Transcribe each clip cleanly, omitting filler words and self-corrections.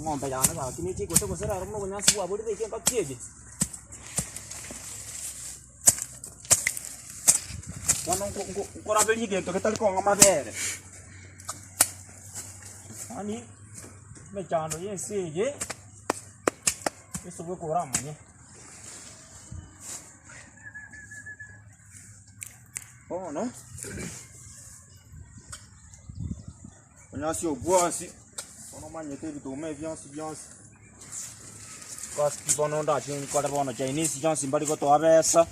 Eng'ombe yane gaki nechigote gose rero buna obonyansi bwaborire iga engaki eye. Bono nko- nko- nkoraberia egento getari kong'a mabere, yaani emechando ya ense eye, ase obweka oramanye. Bono, Onyansi oo bwonsi, bono omanyete ebituma ebi bionsi bionsi, kasi bono ndache nkore bono chinese chionsi mbari gotoa besa.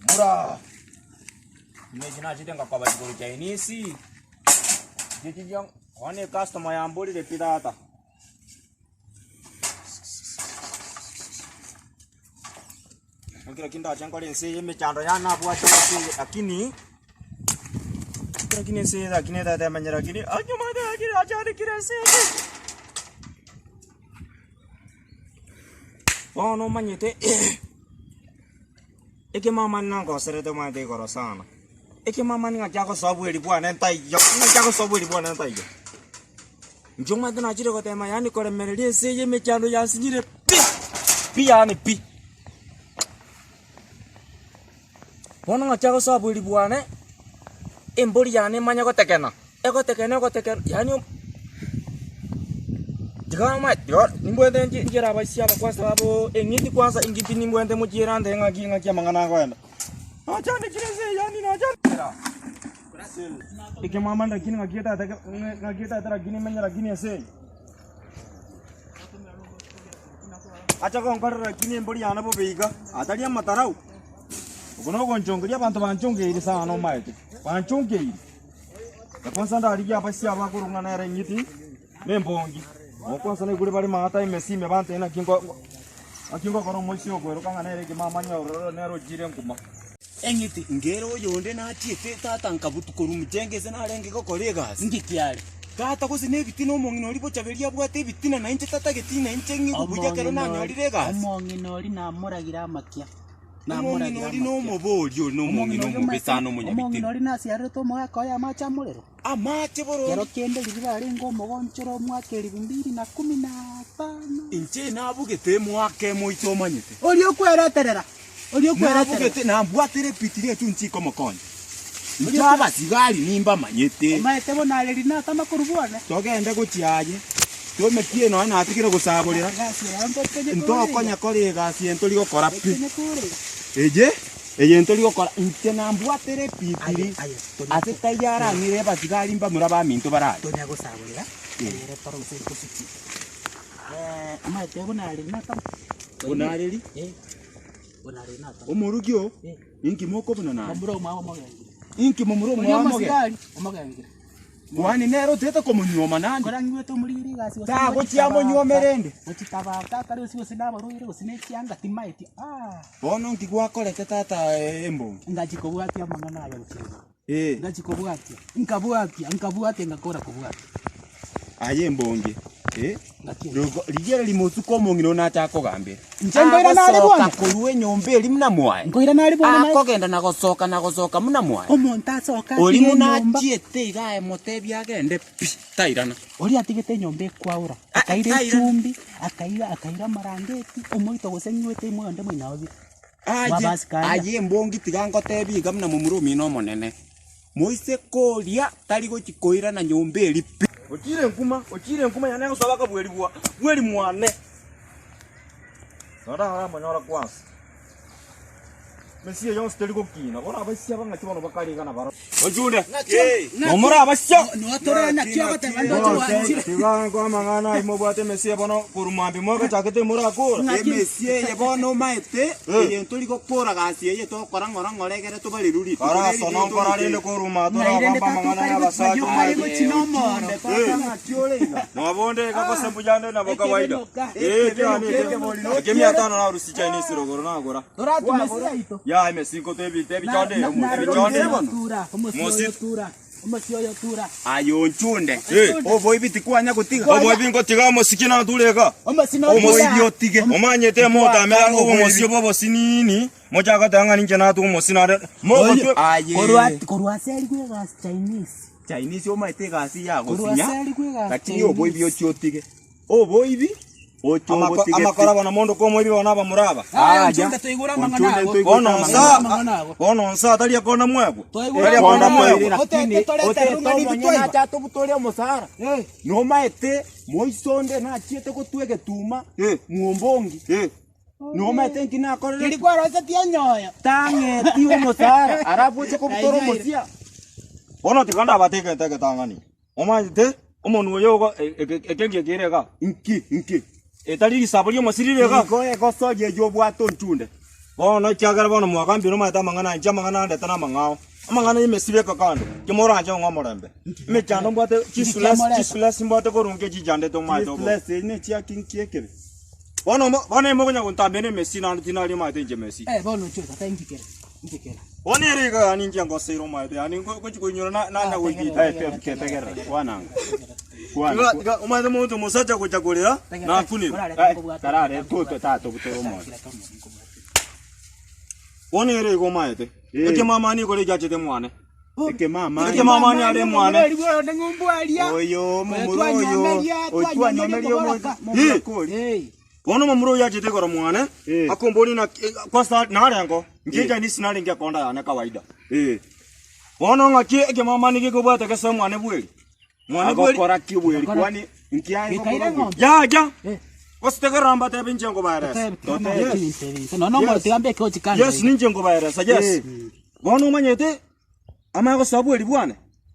Mura. Inche nachete ngakoba chigoro Chinese, inche chiria bono ecustomer yamborire pi tata. Ekero ki ndache nkore ense eye emechando yane nabwate ense eye lakini, lakini ense eye lakini tata emanye lakini aye omanyete lakini nachandekire ense eye. Bono omanyete. Ekemamani nangoserete omanyete igoro sana, ekemamani ng'aki agosoa bweri bwane ntaiyo, ng'aki agosoa bweri bwane ntaiyo. Inche omanyete nachire gotema yaani koremereria ense eye emechando yansinyire pi, pi yaani pi. Bono ng'aki agosoa bweri bwane, embori yane emanye gotekena, egotekena egotekena yaani om tiga omanyete tiga nimbwate nchi nchiere abaisia aba kwanza babo eng'iti kwanza eng'iti nimbwate mochiere ande ng'aki ng'aki amang'ana agoenda. Nachandekire ense eye yaani nachandekire. Ekemama lakini ng'aki etata ng'aki etata lakini emenye lakini ense eye. Acha gonkorera lakini embori yane bobe iga, atari amatarau. Oko nogonchongeria abanto banchongeire sana omaete, banchongeire. Na kwanza ndarigie abaisia aba akorwa ng'a nere eng'iti na embongi. Nabo kwanza naigure bare maata emesi ime bantebie naki nko naki ngokora omoisia okoeroka ng'a nere ekemama onye nere ochire nkuma. Eng'iti ngere oyonde nachiete tata nkabutu korwa mchenge ase narenge gokora egasi. Inki kiare? Tata gose na ebitina omong'ina oria bochaberia abwate ebitina na inche tatageti na inche ng'igwe buya ekero nanyorire egasi. Omong'ina oria namoragire amakia. Omong'ina oria nomobori oria nomong'ina omobe sana Omong'ina omonyabitina. oria nasiarerete omogaka oye amache amorero. Amache boronge. Kero kende riria barenge omogonchoro omwaka elifu mbili na kumi na tano. Inche nabugete emwaka emoito omanyete. Oria okwereterera, oria okwereterera. Nabugete nambwatire epitiri echio nchikomokonya. Inche abasigari nimbamanyete. Omaete buna aye riria natama korwa bwane. Togende gochia aye, tometie nonya natigire gosaborera, Egasi eye ntokenye kore iga. ntokonya kora egasi eye ntori gokora pi. Tokenye kore iga. Eye, eye ntori gokora, inche nambwatire epitiri, Aye, aye, tonya ase taiyo arang'ire abasigari mbamura baminto barare. Tonya gosaborera, ere tore gose tosukie. Eh, omaete buna aye riria natama. Buna aye riria? Eh, buna aye riria natama. Omorugi oo, Eh. Inki mokobuna naye? Momura omwabo omogengire. Inki momura Oria omwabo omogengire? omosigari omogengire. Kwani nere otete komonyuoma naende? Korang'igwete omorigere egasi gose Tagochia amonyuome rende. Gochia tabaka akare gose gose nabarwaire gose ne chianga timaeti aah. Bono nki gwakorete tata embongi? Ngachia kobwatia amang'ana aya gochia igoro. Eh. Ngachia kobwatia, nkabwatia, nkabwatia ngakora kobwatia. Aye embonge, eh. Ngaki Rogo- Rigereria mosuko omong'ina one acha akogambera. Inche nkoirana are Agosoka bwana. korwa enyomba eria buna mwaye. Nkoirana are bwana naye. Akogenda na gosoka na gosoka buna mwaye. Omonto asoke Oria atige buna enyomba. achiete iga aye motebie agende pi, tairana. Oria atigete enyomba ekwaura, Ah, akaira tairana. echumbi, akaira akaira amarangeti, omoito gose ng'igwete ime oyonde moino ababire. Aye, Mwabasikari. aye embongi tiga ngotebie iga buna momura omino omonene. Moiseke oria tari gochia koirana nyomba eria pi. Ochire nkuma, ochire nkuma yane egosaba akabwerigwa bweri mwane. Nonye taramonyora kwansa. Emesi eye yonsi teri gokina, bono abaisia aba ng'aki bono bakarigana barabwo. Ochunde, momura abaisia. Tiga nkwe amang'ana ayio mobwate emesi eye bono korwa mambia mwagachakete morakora. Emesi eye bono omaete, eye ntori gokora gasi eye togokora ng'ora ng'ora egere tobarerwe rituko Kara reri sono nkora rende korwa mato orabambe amang'ana y'abasacha omanyete. Nobonde iga gose mbuya nde nabo kawaida. Eh, kiane eke. Eke mia tano narusia Chinese rogoro nagora. Ya emesi nkoto ebinto ebichonde ebichonde. Mosi. Omosie oyo tura. Aye onchunde. Eh. Oboibi tikwanya gotiga. Oboibi ngotiga omosiki nature iga. Omosie notura. Omoibi otige. Omanyete motamera obomosie bw'obosinini, mochake goteba ng'a ninche natwe omosie nare mogotwe. Aye. Korwa korwa ase aria kwegasi Chinese. Chinese omaete egasi ya Korwa gosinya, ase aria kwegasi lakini oboibi Chinese. ochie otige. Oboibi oche obotige Amakora pi. bono monto komoibi bono abamura aba. Aye Aja. onchunde toigure amang'ana Onchunde ago. ntoigwete Bono amang'ana nsa Amang'ana ago. bono nsa tari akona mwegwe. Twaigure Tari akona amang'ana ago. mwegwe. Otete Lakini torete otete rung'ana omonyene twaiba. ache atobutore omosara. Eh. Nomaete moisonde nachiete gotwa egetuma Eh. mwombongi. Eh. Nomaete nki nakorerete? Keri kwarosetie enyoyo. Tang'eti omosara alafu oche kobutora Nainyoire. omosia. Bono tiga ndabate egento egetang'ani. Omanyete omonwa oyo ogo eke nki kere iga? Nki nki? Etari risabo ri'omosiri rire iga? Igo egosoria eyio obwate onchunde. Bono ekiagera bono mwagambire omanyete amang'ana aya, inche amang'ana andete namang'ao. Amang'ana y'emesibe eka kando, ki moranche ng'a omorembe. Emechando mbwate chistress chistress mbwate korwa inke chichandete omanyete obo. Chistress echi nechiaki nki ekebe? Bono mo bono emokonya gontambia na emesi naende tinaria omanyete inche mesi. Eh, bono ochwe tata inki kere? Inki kere? Bono ere iga yaani inche ngoseire omanyete yaani ngo ngochi koinyora na nanya goikita. Eh, te- te- tegerera, kwananga. Kwana. Tiga tiga omanyete monto omosacha gocha korera nakunire. Eh, tarare toto tatobutora omoyo. Bono ere iga omanyete. Eh. Ekemamani ekore ekiachete mwane. Ekemamani. Ekemamani are mwane. Oyo momura oyo. Oyo twanyomeria omoraka oria. Bono omomura oyio achete igoro mwane, Eh. akomboria naki kwanza narengo, inche Chinese narenge ekonda yane kawaida. Eh. Bono ng'aki ekemamani gekobwata gese mwane bweri. Mwane bweri. Agokora ki bweri kwani nki aye Gekaira gokora eng'ombe. Yacha. Eh. Gose tegerera mbatebe inche nkobaeresa. Yes ninche nkobaeresa yes. Eh. Bono omanyete amanye gosoa bweri bwane,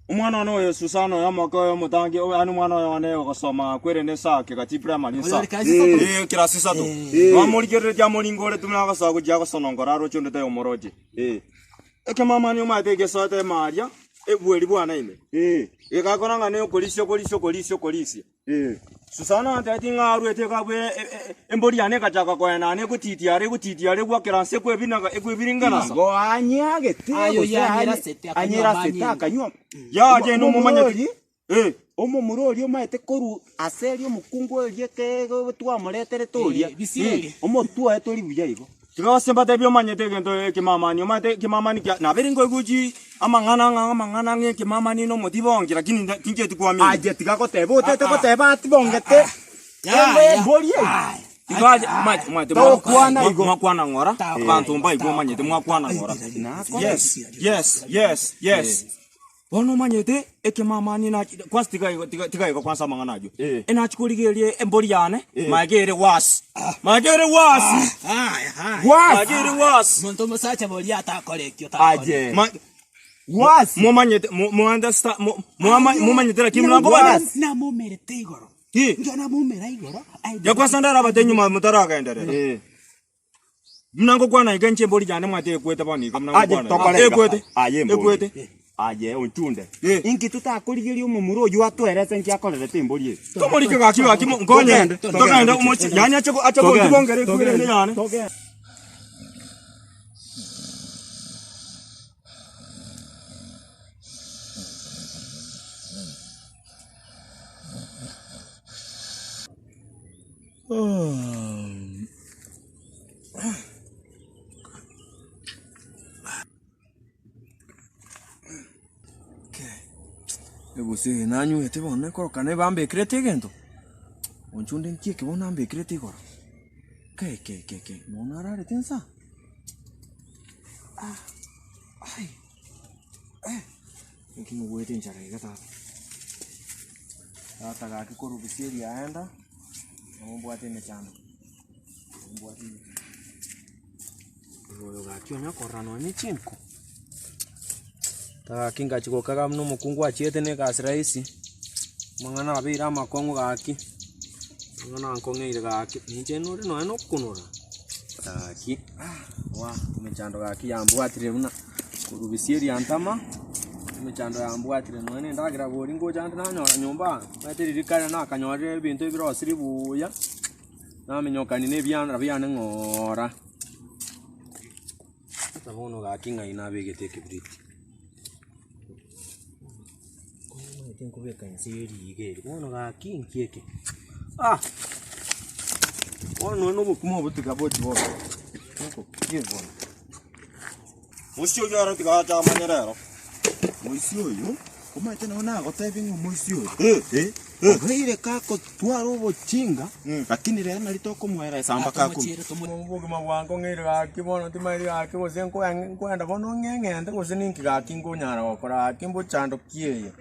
omwana one oyo Susana oyo omoke oyo omotangi oyo yaani omwana oyo one ogosoma kwerende nsa kegati primary nsa. Oyo Eh kirasi isato. Eh. Bamorigereretie amoringoreti buna agosoa gochia gosonongora aroche onde tayomoroche. Eh. Ekemamani omanyete egesoete emaria, ebweri bwane ime. Eh. Egakora ng'a nokorisia okorisia okorisia okorisia. Eh. Susana antebetie ng'a arwete iga abwo embori yane egachaka koenana egotitia are egotitia are egwakera nse ekwebinaga ekwebiringanasa. Igo anyagete Aye gose oyo anye- anyerasete akanywa anyerasete amanyinga. akanywa Yaye nomomanyeti. Omomura Eh. Omomura oria omaete korwa ase eria omokungu oria ekego twamoreterete oria, Eh, bisieri. omotwe oye tori buya igo. Tiga gose mbatebie omanyete egento ekemamani, omanyete ekemamani kia nabeire nkoigwa chi amang'ana ng'a amang'ana ng'a ekemamani na omotibongi lakini nda tincheti kuamini. Aye tiga goteba, otete goteba atibongete, Yaya. embori eye. Tiga aye omanyete omanyete Tokwana igo. mwakwana ng'ora, abanto mbaigwe omanyete mwakwana ng'ora. Yes, yes, yes, yes. Bono omanyete ekemamani nachi kwanza tiga igo tiga tiga igo kwanza amang'ana ayio. Eh. Enachi korigereria embori yane, maega ere wasi, maega ere wasi, maega ere wasi. Omonto omosacha boria atakora ekio takora. Aye. Ma- Wasi. Momanyete mo- mo understa- mo- mwama- momanyete lakini mnakobanya. Namomerete igoro. Ki? Inki namomera igoro. Ya kwanza ndarabate nyuma motaragenderera. Eh. Buna ngokwana iga inche embori yane mwate ekwete bono iga buna Aye ngokwana. tokore iga. Ekwete. Aye embori. Ekwete. Aye onchunde. Eh. Inki totakorigeria omomura oyio atoerese nki akorerete embori eye? Tomorike gaki gaki mo- nkonye. Togende, Togende omochi. Yani ache ko- ache gontibongera ekwere ende yane. Togende. Ebusa eye nanywete bono ekorokana ebambekerete egento, onchunde nki eke bono ambekerete igoro, ke ke ke ke mono ararete nsa ah ai eh, naki mogoete enchara iga tata. Tata gaki korwa bisieri aenda, nabo mbwate emechando, nabo mbwate emechando. Oyo gaki onya korora nonye chinko, gaki ngachia gokaga buna omokungu achiete na egasi rahisi, amang'ana abeire amakong'u gaki, amang'ana ankong'eire gaki, ninche nore nonye na okonora, gaki ah emechando gaki yambwatire buna korwa bisieri yantama, emechando yambwatire nonye na endagera bori ngocha ande nanyora nyomba aa, omanyete riria kare nakanyorire ebinto ebirosiri buya. Naminyokani nebianera biane ng'ora. Sasa bono gaki ng'ai nabegete ekebiriti. Omanyete nkobeka inse ye riiga eri, bono gaki inki eke? Ah! Bono nonye na obokima obo tiga bochi bobe, nkoki bono. Moisia oyio ere tiga ache amanye rero. Moisia oyo, omanyete nabo nagotebia ng'a omoisia oyo, Eh, eh, eh. obeire gakotwara obochinga, lakini rero nari tokomoeresa mpaka akure. Obogima bwankong'eire gaki bono timaeti gaki gose nkoe nkoenda bono ng'eng'ente gose ninki gaki nkonyara gokora gaki mbochando ki eye.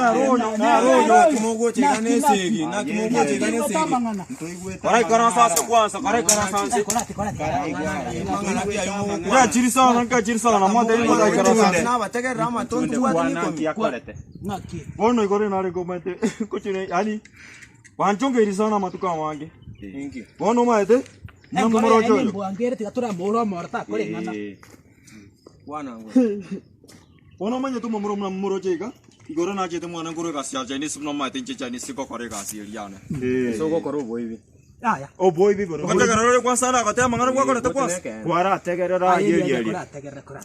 Naki mogocha iga na esegi, naki mogocha iga na esegi. Karaikaransa ase kwansa, karaikaransa anse. Amang'ana ki ayo mogokwana? Nkachiri sana, nkachiri sana, motebie karaikaransa anse. Nabategerera amato ntobwate nikomi. Bono igoro nare nkomanyete nkochire yaani banchongeiri sana amatuko amange. Bono omanyete, buna momoroche oyo. Bono omanyete omomura buna momoroche iga, igoro nachete mwana nkorwa egasi ya Chinese buna omanyete inche Chinese ngokora egasi eria yane. Ase ogokora oboibi. Ogotegerera ore kwansa nagoteba amang'ana gwakorete kwansa. Kwarategerera aye eria eria.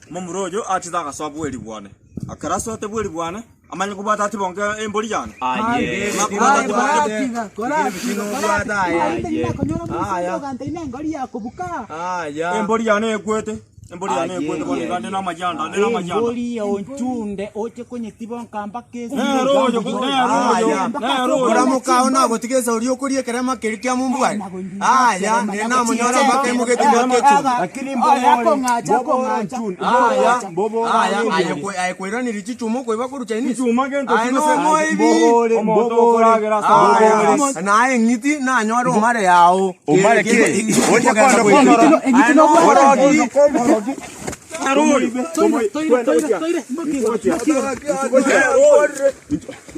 Momura oyo achete agasoa bweri bwane. Ekero asoete bweri bwane, amanye kobwata atibonge embori yane. Embori yane ekwete, embori yane ekwete bono iga nde namajanda, nde namajanda. Embori ya onchunde oche konyetibonka mpaka ase Nere oyo, nere oyo, nere oyo. Ora mokao nagotiga esauri okoria ekerema keria kia mombwani. Aya, nere namonyora mpaka emogeti mpaka echumbi. Lakini Aya, aya, aye kwe- aye koiraneria chichuma okoiba korwa Chinese. Chichuma gento Aye ki gose? nomoibi. Omonto okoragera ase Aya, amaboko. naye eng'iti nanyore omare yao. Omare ki? Oche kando komora. Aye nomorogi.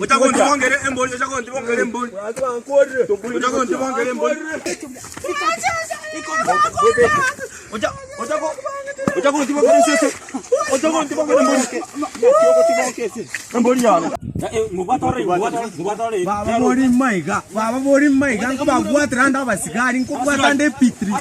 Ochagontibongere embori, ochagontibongere embori. Ochagontibongere embori. Ochagontibongere esese. Ochagontibongere embori. Embori yane. Baba bori maiga, baba bori maiga, nkobabwatera ande abasigari, nkobwata ande epitiri.